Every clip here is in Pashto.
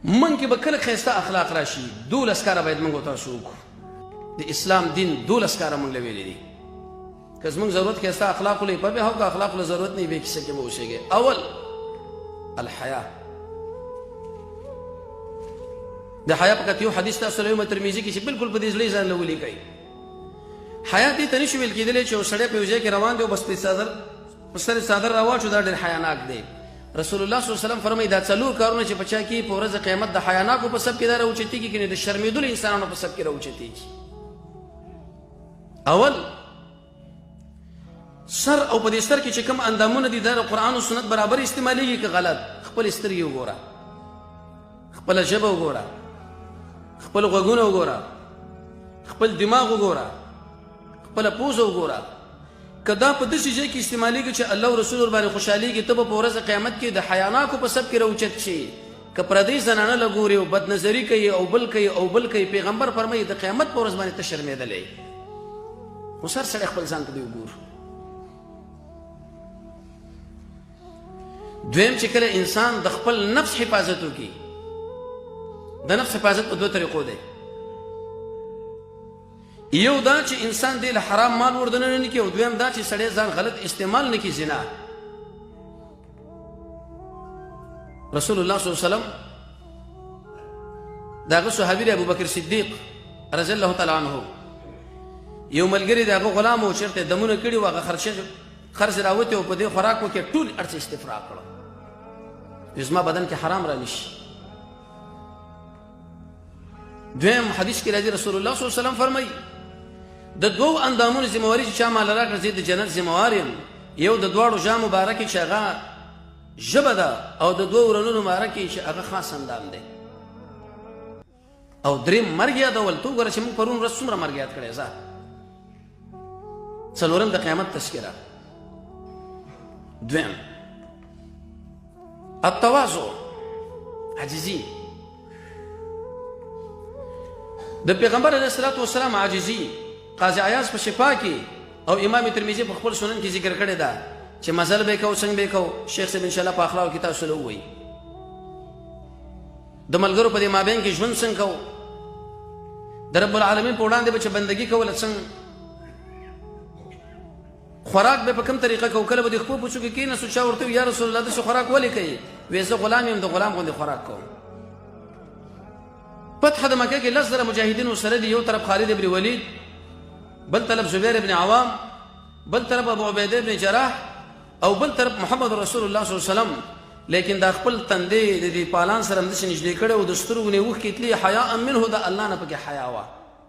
مونږ کې به کله ښایسته اخلاق راشي؟ 12 کاره باید مونږ تاسو وکړو. د اسلام دین 12 کاره مونږ له ویلي دي. که زمونږ ضرورت ښایسته اخلاق له په به او که اخلاق له ضرورت نه به کیسه کې به اوسېږي. اول الحیا. د حیا په کتیو حدیث تاسو له ترمذی کې چې بالکل په دې ځلې ځان له ولیکئ. حیا دې ته نشي ویل کېدلی چې یو سړی په یو ځای کې روان دی او بس په څادر په سر څادر راواچو، دا ډېر حیاناک دی. رسول الله صلی الله علیه وسلم فرمایي دا څلور کارونه چې په چا کې په ورځ قیامت د حیاناکو په سب کې دا راوچتېږي کنې د شرمېدلو انسانانو په سب کې راوچتېږي. اول سر او په دې سر کې چې کوم اندامونه دي دا د قرآن او سنت برابر استعمالېږي که غلط؟ خپل سترګې وګوره، خپله ژبه وګوره، خپل غوږونه وګوره، خپل دماغ وګوره، خپله پوزه وګوره. که دا په داسې ځای کې استعمالېږي چې الله او رسول ورباندې خوشحالېږي، ته به په ورځ قیامت کې د حیاناکو په سب کې راوچت شي. که پردۍ زنانه له ګوري او بد نظري کوي او بل کوي او بل کوي، پیغمبر فرمایي د قیامت په ورځ باندې ته شرمېدلی. خو سر سړی خپل ځان ته دی وګورو. دویم چې کله انسان د خپل نفس حفاظت وکړي، د نفس حفاظت په دوه طریقو دی. یو دا چې انسان دې له حرام مال وردننه نه کړي، او دویم دا چې سړی ځان غلط استعمال نه کړي، زنا. رسول الله صلی الله علیه وسلم داغه صحابي دی ابوبکر صدیق رضی الله تعالی عنہ، یو ملګری دغه غلام او چرته دمونه کړي واغه خرچه خرڅ راوته او په دې خوراک وکي ټول ارڅ استفراغ کړو، زما بدن کې حرام را نشي. دویم حدیث کې راځي رسول الله صلی الله علیه وسلم فرمایي د دوو اندامونو ذمہواري چې چا مال راکړه زه د جنت ذمہوار یم. یو د دواړو جام مبارک چې هغه ژبه ده، او د دوو ورنونو مبارک چې هغه خاص اندام دی. او دریم مرګ یادول. ته وګوره چې موږ پرون ورځ څومره مرګ یاد کړی. ځه څلورم د قیامت تذکره. دویم التواضع، عاجزي. د پیغمبر علیه الصلاة والسلام عاجزي قاضي عیاض په شفا کې او امام ترمذي په خپل سنن کې ذکر کړی ده چې مزل به کو څنګه به کو. شیخ صاحب ان شاء الله په اخلاق کې تاسو له وایي د ملګرو په دې مابین کې ژوند څنګه کو، د رب العالمین په وړاندې به چې بندگی کوله څنګه، خوراک به په کوم طریقه کو. کله به د خپل پوڅو کې کیناستو، چا ورته یا رسول الله داسې خوراک ولې کوي؟ وې زه غلام یم، د غلام غوندې خوراک کوم. فتح د مکه کې 10,000 مجاهدین سره دي. یو طرف خالد ابن ولید، بل طرف زبیر ابن عوام، بل طرف ابو عبیده ابن جراح، او بل طرف محمد رسول الله صلی الله علیه وسلم. لیکن دا خپل تندې د دې پالان سره همداسې نږدې کړی او د سترګو نه اوښکې تلې، حیا منه، د الله نه پکې حیا وه.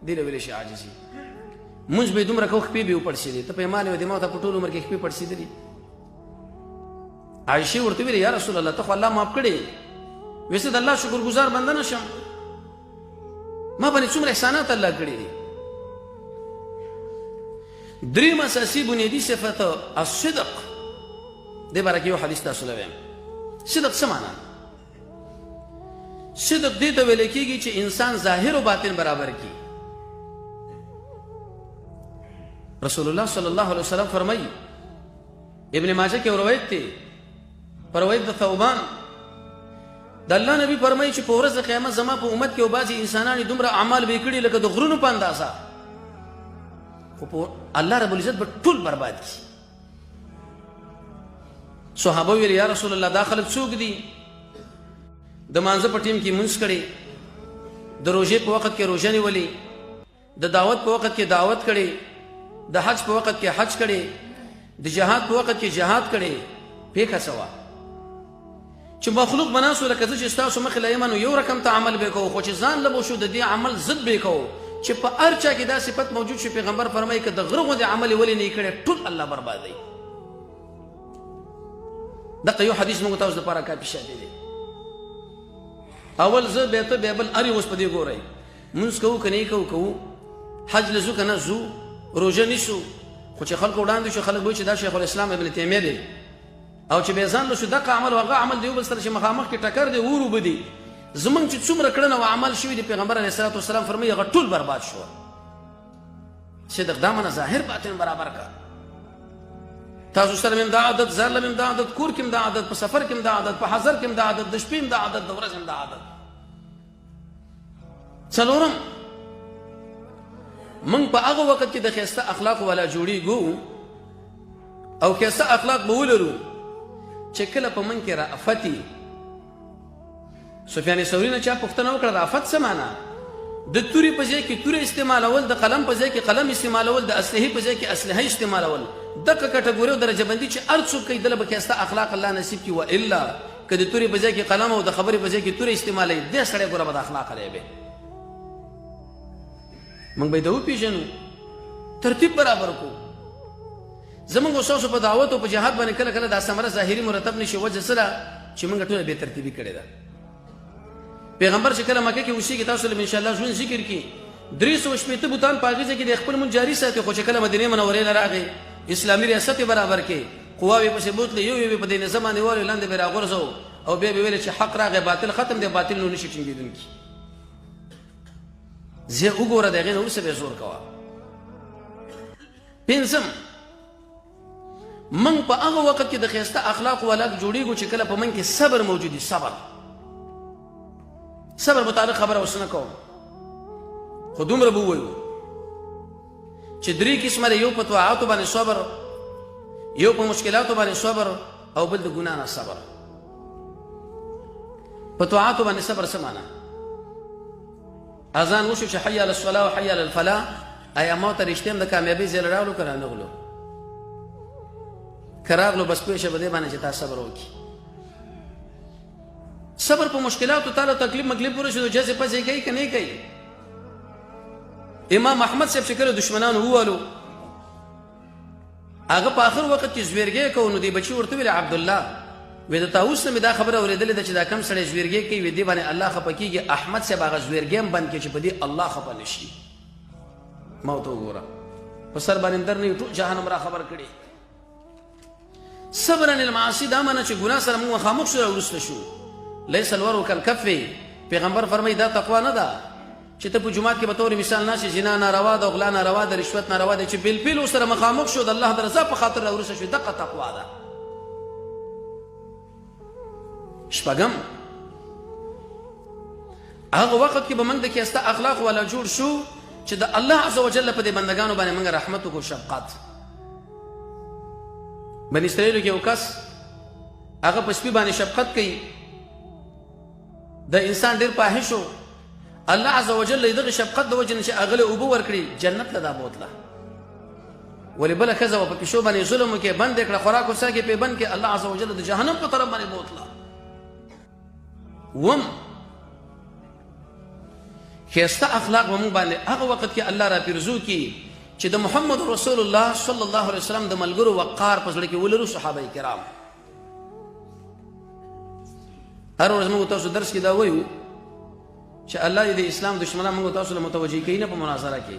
دې له ویلی شي عاجزي. مونځ به یې دومره کو خپې به یې وپړسېدې. ته په ایمان یې ما ته په ټول عمر کې خپې پړسېدلې. عایشې ورته ویل یا رسول الله ته خو الله معاف کړې، وې زه د الله شکرګزار بنده نه شم، ما باندې څومره احسانات الله کړي دي. دریم اساسي بنیادي صفت الصدق. دې باره کې یو حدیث تاسو له وایم. صدق څه معنا؟ صدق دې ته ویل کېږي چې انسان ظاهر او باطن برابر کړي. رسول الله صلی الله علیه وسلم فرمایي، ابن ماجه کې روایت دی، پر روایت د ثوبان، د الله نبی فرمایي چې په ورځ د قیامت زما په امت کې بعضې انسانان دومره اعمال به کړي لکه د غرونو په اندازه، خو په الله رب العزت به ټول برباد کړي. صحابه ویل یا رسول الله دا خلک څوک دي؟ د مانځه په ټیم کې مونځ کړي، د روژې په وخت کې روژه نیولې، د دعوت په وخت کې دعوت کړي، د حج په وخت کې حج کړي، د جهاد په وخت کې جهاد کړي. پیښه څه وه چې مخلوق بناسو لکه زه چې ستاسو مخې له یم نو یو رقم ته عمل به کوو، خو چې ځان له به شو د دې عمل ضد به کوو. چې په هر چا کې دا صفت موجود شي، پیغمبر فرمایي که د غره غوندې عمل یې ولې نه کړی، ټول الله بربادوي. دغه یو حدیث موږ تاسو لپاره کافي شاته دی. اول زه به ته به بل اری اوس په دې ګورئ، مونځ کوو که نه کوو؟ کوو. حج له ځو که نه ځو؟ روژه نیسو. خو چې خلکو وړاندې شو، خلک وایي چې دا شیخ الاسلام ابن تیمیه دی، او چې بیا ځان له شو دغه عمل او هغه عمل د یو بل سره چې مخامخ کې ټکر دی، اور اوبه دي. زمونږ چې څومره کړنه او اعمال شوي دي، پیغمبر علیه الصلات والسلام فرمایي هغه ټول برباد شو. صدق دا منه ظاهر باطن برابر کا. تاسو سره مې دا عادت، ځان له مې دا عادت، کور کې دا عادت، په سفر کې دا عادت، په حضر کې دا عادت، د شپې دا عادت، د ورځې دا عادت. څلورم، موږ په هغه وخت کې د ښایسته اخلاقو والا جوړیږو او ښایسته اخلاق به ولرو چې کله په موږ کې رأفت وي. سفیان ثوري نه چا پوښتنه وکړه، رأفت څه معنا؟ د تورې په ځای کې توره استعمالول، د قلم په ځای کې قلم استعمالول، د اسلحې په ځای کې اسلحه استعمالول، دغه کټګوري او درجه بندي چې هر څوک کوي دله به ښایسته اخلاق الله نصیب کړي. و الا که د تورې په ځای کې قلم او د خبرې په ځای کې توره استعمالوي، دی سړی ګوره بد اخلاقه دی. به موږ به یې وپېژنو، ترتیب برابر کړو. زمونږ او ستاسو په دعوت او په جهاد باندې کله کله دا ثمره ظاهري مرتب نشي. وجه څه ده؟ چې موږ ټوله بې ترتیبي کړې ده. پیغمبر چې کله مکه کې اوسېږي، تاسو له ان شاء الله ژوند ذکر کړي، 360 بوتان په هغې ځای کې د خپل مونځ جاري ساتي. خو چې کله مدینې منورې له راغی، اسلامي ریاست یې برابر کړي، قواوې پسې بوتلې، یو یو یې په دې نظام باندې والو، لاندې به یې راغورځو او بیا به ویل چې حق راغی، باطل ختم دی، باطل نور نشي ټینګېدونکي. زه وګوره، د هغې نه وروسته به زور کوه. پنځم، موږ په هغه وخت کې د ښایسته اخلاقو والا جوړیږو چې کله په موږ کې صبر موجود وي. صبر متعلق خبره اوس نه کوم، خو دومره به ووایو چې درې قسمه دی: یو په طاعاتو باندې صبر، یو په مشکلاتو باندې صبر، او بل د ګناه نه صبر. په طاعاتو باندې صبر څه معنا؟ اذان وشو چې حي علی الصلاه او حي علی الفلاح، ایا ما ته رښتیا هم د کامیابۍ ځای راغلو که رانغلو؟ که راغلو، بس پوه شه په دې باندې چې تا صبر وکړي. صبر په مشکلاتو، تاله تکلیف مکلیف ورسېدو، جزې پزې کوي که نه کوي؟ امام احمد صاحب چې کله دشمنانو ووالو، هغه په اخر وخت کې زویرګی کو، نو دی بچی ورته ویل، عبدالله، وې د طاووس نه مې دا خبره اورېدلې ده چې دا کم سړی زویرګی کوي، وې دې باندې الله خفه کېږي. احمد صاحب هغه زویرګی هم بند کړي چې په دې الله خفه نه شي. ما ورته وګوره، په سر باندې در نه ټول جهنم را خبر کړي. صبر عن المعاصي دا معنی چې ګناه سره موږ مخامخ شو، وروسته شو. ليس الورع کالکف، پیغمبر فرمایي دا تقوا نه ده چې ته په جومات کې به تور مثال ناشې، زنا ناروا ده، غلا ناروا ده، رشوت ناروا ده، چې بالفعل سره مخامخ شو، د الله د رضا په خاطر راورسته شو، دغه تقوا ده. شپږم، هغه وخت کې به موږ د ښایسته اخلاق والا جوړ شو چې د الله عز وجل په دې بندگانو باندې موږ رحمت وکړو، شفقت. بني اسرائیلو کې یو کس هغه په سپي باندې شفقت کوي. د انسان ډیر فاحش و، الله عز وجل دغه شفقت د وجې نه چې هغه له اوبه ورکړي، جنت له دا بوتله. ولې بله ښځه وه، په پیشو باندې ظلم وکړي، بند یې کړه، خوراک وڅښاک یې پرې بند کړي، الله عز وجل د جهنم په طرف باندې بوتله. وم، ښایسته اخلاق به موږ باندې هغه وخت کې الله را پیرزو کړي چې د محمد رسول الله صلی الله علیه وسلم د ملګرو وقار په زړه کې ولرو. صحابه کرام، هر ورځ موږ تاسو درس کې دا وایو چې الله دې د اسلام دشمنان موږ تاسو له متوجه کوي نه په مناظره کې.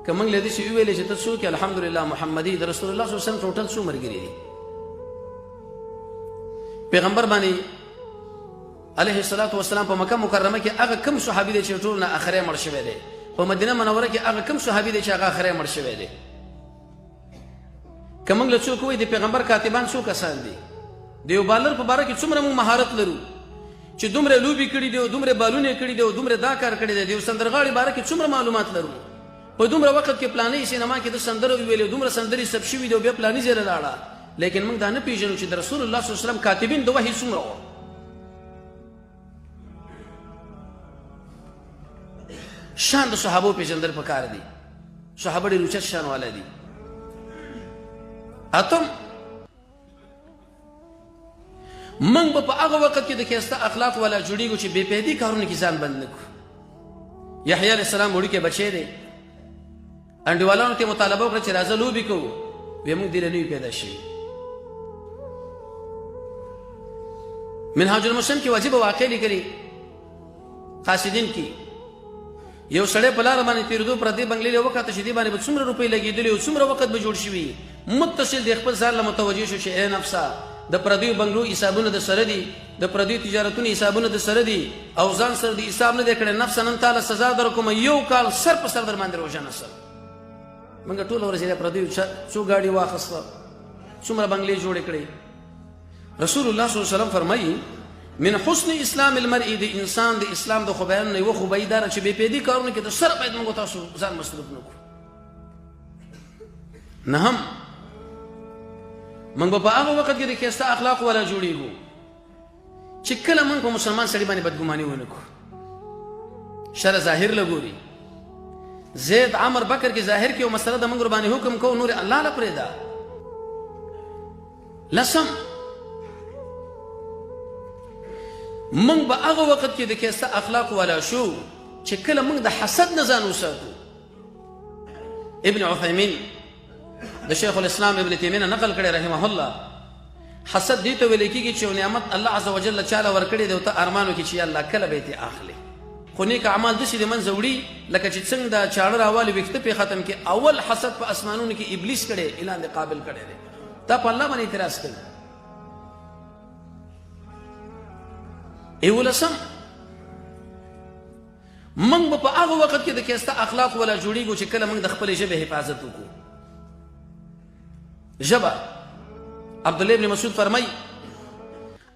که موږ له دې شي ویلې چې ته څوک؟ الحمدلله محمدي. د رسول الله صلی الله علیه وسلم ټوټل څو ملګري دي؟ پیغمبر باندې علیه الصلاۃ والسلام په مکه مکرمه کې هغه کم صحابي دی چې ټول نه اخره مړ شوی دی؟ په مدینه منوره کې هغه کم صحابي دی چې هغه اخره مړ شوی دی؟ که موږ له څوک وایي د پیغمبر کاتبان څو کسان دي؟ د یو بالر په باره کې څومره موږ مهارت لرو چې دومره لوبې کړي دي او دومره بالونه کړي دي او دومره دا کار کړی دی؟ د یو سندرغاړي باره کې څومره معلومات لرو؟ په دومره وخت کې پلانې سینما کې د سندرو ویلې، دومره سندرې ثبت شوې دي او بیا پلانې ځای لاړه، لیکن موږ دا نه پیژنو چې د رسول الله صلی الله علیه وسلم کاتبین د وحی څومره وو. شان د صحابو پیژندل پکار دي. صحابه ډېر اوچت شان والا دي. اتم، موږ به په هغه وخت کې د ښایسته اخلاق والا جوړیږو چې بې پیدې کارونو کې ځان بند نه کړو. یحیی علیه السلام وړوکی بچی دی، انډیوالانو ته مطالبه وکړه چې راځه لوبې کوو، وی موږ دې له نه یو پیدا شوي. منهاج المسلم کې واجب واقع لیکلي قاصدین کې، یو سړی په لاره باندې تېرېدو، پردې بنګلې له وکاته چې دې باندې به څومره روپۍ لګېدلې او څومره وخت به جوړ شوي. متصل د خپل ځان له متوجه شو چې ای نفسه، د پردیو بنګلو حسابونه د سره دي، د پردیو تجارتونو حسابونه د سره دي او ځان سره د حساب نه دی کړی. نفسه، نن تاله سزا درکوم، یو کال سر په سر در باندې روژه نسم. موږ ټوله ورځ د پردیو څو ګاډي واخیسته، څومره بنګلې جوړې کړې. رسول الله صلی الله علیه وسلم فرمایي، من حسن اسلام المرء، د انسان د اسلام د خوبیانو نه یوه خوبایي دا ده چې بې پیدې کارونو کې د سره باید موږ تاسو ځان مصروف نه کړو. نه هم موږ به په هغه وخت کې د ښایسته اخلاقو والا جوړېږو چې کله موږ په مسلمان سړي باندې بدګماني ونه کړو. شر ظاهر لګوري، زید عمر بکر کې ظاهر کې یو مسله د موږ باندې حکم کو، نور الله له پرېږده. لسم، موږ به هغه وخت کې د ښایسته اخلاق والا شو چې کله موږ د حسد نه ځان وساتو. ابن عثیمین د شیخ الاسلام ابن تیمیه نقل کړی رحمه الله، حسد دې ته ویل کېږي چې یو نعمت الله عز وجل چاله ورکړی دی او ته ارمان وکړي چې الله کله به یې ترې اخلي، خو نیک اعمال داسې د منځه وړي لکه چې څنګه دا چاړه راوالي ویښته پرې ختم کړي. اول حسد په اسمانونو کې ابلیس کړی، اعلان د قابل کړی دی، تا په الله باندې اعتراض کوي. یولسم، موږ به په هغه وخت کې د ښایسته اخلاق ولا جوړیږو چې کله موږ د خپلې ژبې حفاظت وکړو. ژبه، عبد الله ابن مسعود فرمایي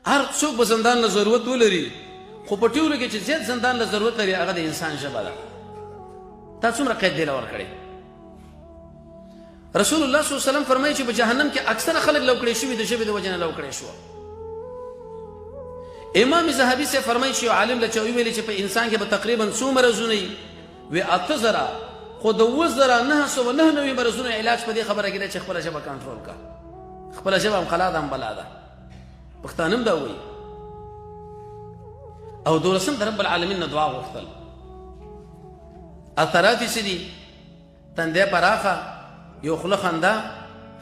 هر څوک به زندان له ضرورت ولري، خو په ټولو کې چې زیات زندان له ضرورت لري هغه د انسان ژبه ده. تا څومره قید دی ور کړی؟ رسول الله صلی الله علیه وسلم فرمایي چې په جهنم کې اکثره خلک لو کړی شوي د ژبې د وجې نه لو کړی شو. امام ذهبي سے فرمایي چې عالم له چا ویلي چې په انسان کې به تقریبا څو مرضونه وي، وی 8000، خو د 7999 مرضونو علاج په دې خبره کې دی چې خپله ژبه کنټرول کړه. خپله ژبه هم قلا ده هم بلا ده، پښتانه هم دا وایي. او دولسم، د رب العالمین نه دعا غوښتل. اثرات یې څه دي؟ تندی پراخه، یو خوله خندا،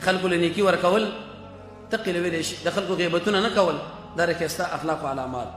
خلکو له نیکي ورکول، تقي له ویلی شي، د خلکو غیبتونه نه کول، دا د ښایسته اخلاقو علامات.